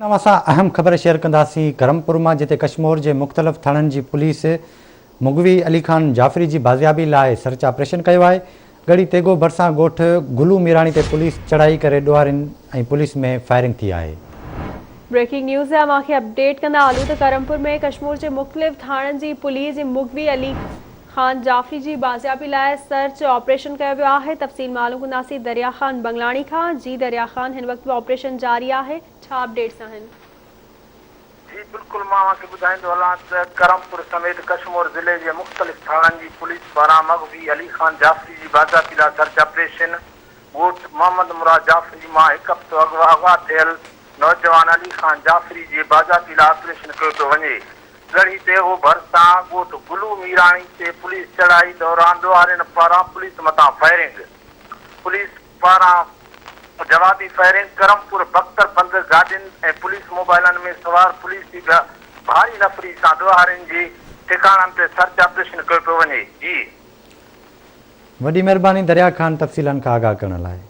اوهان سان اهم خبر شيئر ڪنداسين ڪرمپور مان جتي ڪشمور جي مختلف ٿاڻن جي پوليس مغوي علي خان جعفري جي بازيابي لاء سرچ آپريشن ڪيو آهي ڳڙهي تيغو ڀرسان ڳوٺ گلو ميراڻي تي پوليس چڙهائي ڪري ڏوهارين ۽ پوليس ۾ فائرنگ ٿي آهي. بريڪنگ نيوز اوهان کي اپڊيٽ ڪندا هلون ته ڪرمپور ۾ ڪشمور جي مختلف ٿاڻن جي پوليس مغوي علي خان جعفري جي بازيابي لاء سرچ آپريشن ڪيو ويو آهي، تفصيل معلوم ڪنداسين دريا خان بنگلاڻي کان، جي دريا خان هن وقت به آپريشن جاري آهي، ڇا اپڊيٽس آهن؟ جي بلڪل مان اوهان کي ٻڌائيندو هلان ته ڪرمپور سميت ڪشمور ضلعي جي مختلف ٿاڻن جي پوليس پاران مغوي علي خان جعفري جي بازيابي لاء سرچ آپريشن ڳوٺ محمد مراد جعفري مان هڪ هفتو اڳ اغوا ٿيل نوجوان علي خان جعفري جي بازيابي لاء آپريشن ڪيو پيو وڃي. ڳڙهي تيغو ڀرسان ڳوٺ گلو ميراڻي تي پوليس چڙهائي دوران ڏوهارين پاران پوليس مٿان فائرنگ، پوليس پاران جوابي فائرنگ، ڪرمپور بختر بند گاڏين ۽ پوليس موبائلن ۾ سوار پوليس جي ڀاري نفري سان ڏوهارين جي ٺڪاڻن تي سرچ آپريشن ڪيو پيو وڃي. جي. وڏي مهرباني دريا خان تفصيلن کان آگاهه ڪرڻ لاء.